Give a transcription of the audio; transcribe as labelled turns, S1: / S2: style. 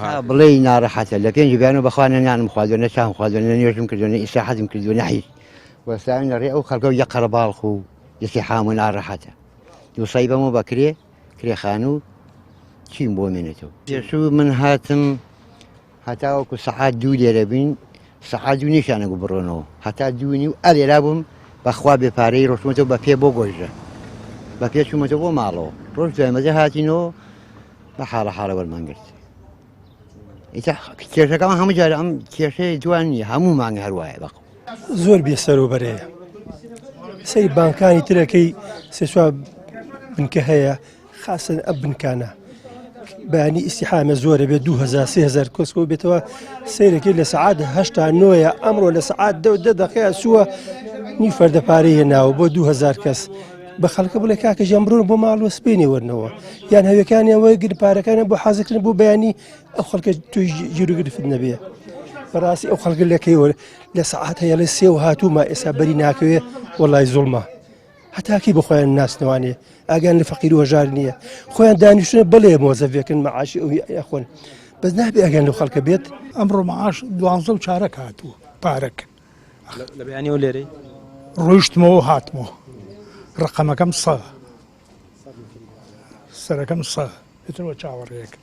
S1: تا بڵێی ناڕەحەتە لە پێنجی بەیانەوە بەخوا نە نانم خواردوە نە چام خواردوە نە نوێژم کردوە نە ئیسراحەتم کردوە نە هیچ وەستاوین لە ڕێ ئەو خەڵکە و یە قەرەباڵخ و ئیزدیحام و ناڕەحەتە دووسەی بەمەوە بە کرێ کرێ خانوو چیم بۆ مێنێتەوە پێشوو من هاتم هەتاوەکو سەعات دوو لێرە بین سەعات دوو نیشانە گو بڕۆنەوە هەتا دوو نیو ئەلێرا بووم بەخوا بێ پارەی ڕۆشتمەتەوە بە پێ بۆ گۆژە بە پێ چوومەتەوە بۆ ماڵەوە ڕۆژ دوای مەزە هاتینەوە بە حاڵە حاڵە وەرمان گرت ئیتر کێشەکەمان هەموو جارە ئەم کێشەیە جوان نییە هەموو مانگ هەروایە بەقۆ
S2: زۆر بێ سەروبەرەیە سەری بانکانی ترەکەی سێ بنکە هەیە خاسن ئەم بنکانە بەیانی ئیسیحامە زۆرە بێت 2000 3000 کۆسکۆ بێتەوە سیرەکەی لە سەعات هەشتا نۆیە ئەمڕۆ لە سەعات دە دە دقەیە سووە نی فەردە پارەی هێناوە بۆ 2000 کەس بە خەڵکە بڵێ کاکە ژیان بڕۆن بۆ ماڵ و سپێنی وەرنەوە یان هەوێکانیان وەرگر پارەکانیان بۆ حازرکردن بۆ بەیانی ئەو خەڵکە توی گیروگرفت نەبێ بەڕاستی ئەو خەڵکە لەکەی وەر لە سەعات هەیەڵێ سێ و هاتوومە ئێستا بەری ناکەوێ وەڵای زوڵمە هەتاکی بە خۆیان ناسنەوانێ ئاگیان لە فەقیر و هەژار نییە خۆیان دانیشتنە بڵێ مۆزەفێکن مەعاشی ئەوی ئەخۆن بەس نابێ ئەگەن لەو خەڵکە بێت.
S3: ئەمڕۆ مەعاش دوانزە و چارەک هاتووە پارەک.
S4: لە بەیانیەوە لێرەی؟
S3: ڕۆیشتمەوە و هاتمەوە ڕەقەمەکەم سە سەرەکەم سە ئیتر وە چاوەڕێیەکم.